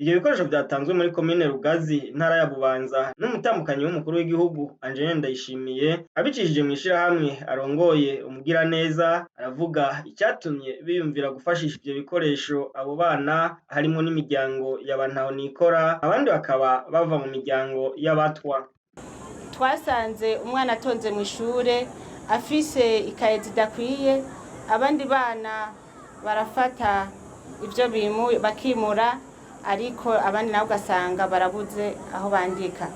Ivyo bikoresho vyatanzwe muri komine Rugazi, intara ya Bubanza, n'umutambukanyi w'umukuru w'igihugu Angeline Ndayishimiye, abicishije mw'ishirahamwe arongoye Umugiraneza, aravuga icatumye biyumvira gufashisha ivyo bikoresho abo bana, harimwo n'imiryango ya ba ntahonikora, abandi bakaba bava mu miryango y'abatwa. Twasanze umwana atonze mw'ishure afise ikaye zidakwiye, abandi bana barafata ivyo bakimura, ariko abandi nabo ugasanga barabuze aho bandika.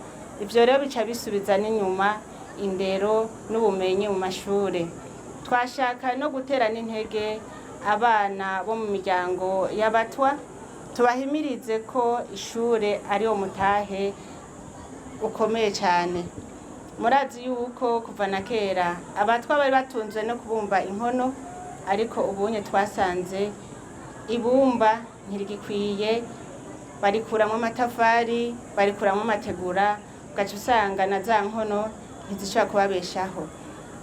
Ivyo rero bica bisubiza n'inyuma indero n'ubumenyi mu mashure. Twashaka no gutera n'intege abana bo mu miryango y'abatwa, tubahimirize ko ishure ari wo mutahe ukomeye cane. Murazi yuko kuva na kera abatwa bari batunzwe no kubumba inkono, ariko ubunye twasanze ibumba ntirigikwiye, barikuramwo amatafari, barikuramwo amategura, ugaca usanga na za nkono ntizishobora kubabeshaho.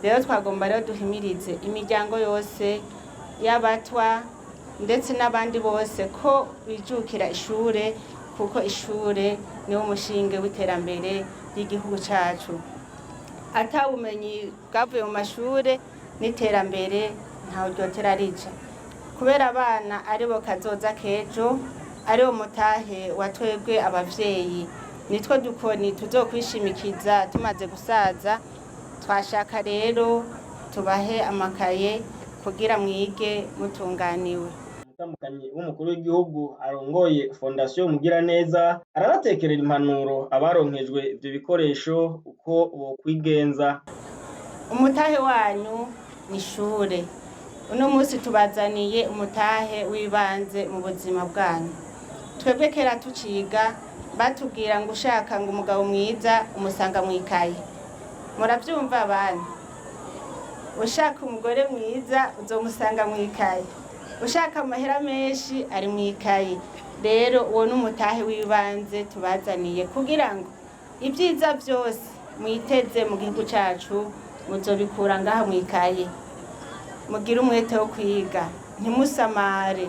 Rero twagomba rero duhimirize imiryango yose y'abatwa ndetse n'abandi bose ko bijukira ishure, kuko ishure niwo mushinge w'iterambere ry'igihugu cacu. Ata bumenyi bwavuye mu mashure, n'iterambere ntaho ryotera rija, kubera abana aribo kazoza k'ejo, ariwo mutahe wa twebwe abavyeyi, nitwo dukoni tuzokwishimikiza tumaze gusaza. Twashaka rero tubahe amakaye kugira mwige mutunganiwe. Umutambukanyi w'umukuru w'igihugu arongoye Fondasiyo Umugiraneza aranatekerera impanuro abaronkejwe ivyo bikoresho uko bokwigenza. Umutahe wanyu ni ishure. Uno munsi tubazaniye umutahe w'ibanze mu buzima bwanyu. Twebwe kera tuciga batubwira ngo ushaka ngo umugabo mwiza umusanga mw'ikaye. Muravyumva bana? Ushaka umugore mwiza uzomusanga mw'ikaye, ushaka amahera menshi ari mw'ikaye. Rero uwo ni umutahe w'ibanze tubazaniye kugira ngo ibyiza vyose mwiteze mu gihugu cacu muzobikura ngaha mw'ikaye. Mugire umwete wo kwiga, ntimusamare,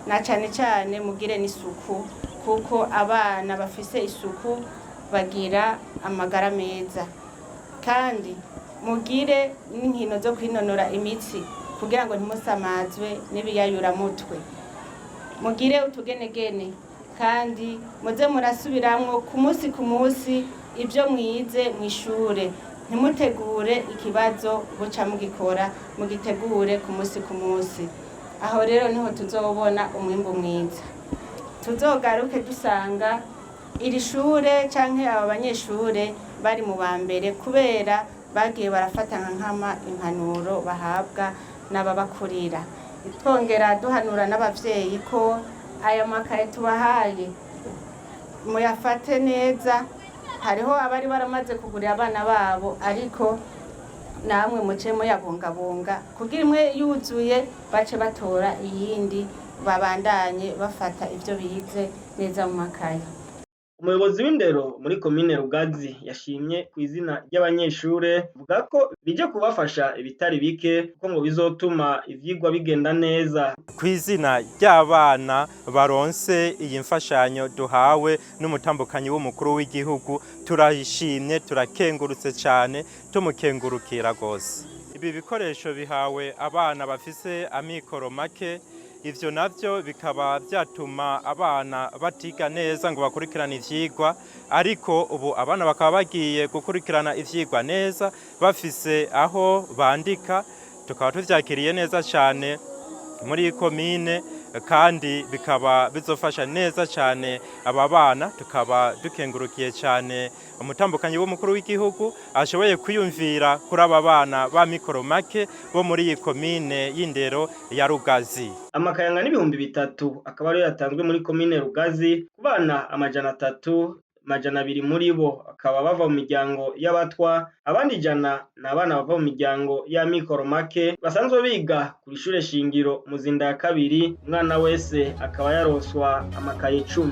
na cane cane mugire n'isuku, kuko abana bafise isuku bagira amagara meza. Kandi mugire n'inkino zo kwinonora imitsi kugira ngo ntimusamazwe n'ibiyayuramutwe. Mugire utugenegene, kandi muze murasubiramwo ku munsi ku munsi ivyo mwize mw'ishure. Ntimutegure ikibazo buca mugikora, mugitegure ku munsi ku munsi. Aho rero niho tuzobona umwimbu mwiza. Tuzogaruke dusanga iri shure canke aba banyeshure bari mu ba mbere, kubera bagiye barafata nka nkama impanuro bahabwa n'ababakurira. Twongera duhanura n'abavyeyi ko aya makaye tubahaye muyafate neza. Hariho abari baramaze kugurira abana babo, ariko namwe muce muyabungabunga kugira imwe yuzuye bace batora iyindi, babandanye bafata ivyo bize neza mu makaye. Umuyobozi w'indero muri komine Rugazi yashimye kw'izina ry'abanyeshure, avuga ko bije kubafasha ibitari bike, kuko ngo bizotuma ivyigwa bigenda neza. Kw'izina ry'abana baronse iyi mfashanyo duhawe n'umutambukanyi w'umukuru w'igihugu, turayishimye, turakengurutse cane, tumukengurukira gose. Ibi bikoresho bihawe abana bafise amikoro make, ivyo navyo bikaba vyatuma abana batiga neza ngo bakurikirane ivyigwa, ariko ubu abana bakaba bagiye gukurikirana ivyigwa neza bafise aho bandika. Tukaba tuvyakiriye neza cane muri komine, kandi bikaba bizofasha neza cane aba bana. Tukaba dukengurukiye cane umutambukanyi w'umukuru w'igihugu ashoboye kwiyumvira kuri aba bana ba mikoro make bo muri iyi komine y'indero ya Rugazi. Amakayanga n'3.000 akaba ariyo yatanzwe muri komine Rugazi ku bana 300, 200 muri bo akaba bava mu miryango y'abatwa, abandi 100 ni abana bava mu miryango y'amikoro make basanzwe biga kw'ishure shingiro Muzinda ya kabiri. Umwana wese akaba yaronswa amakaye 10.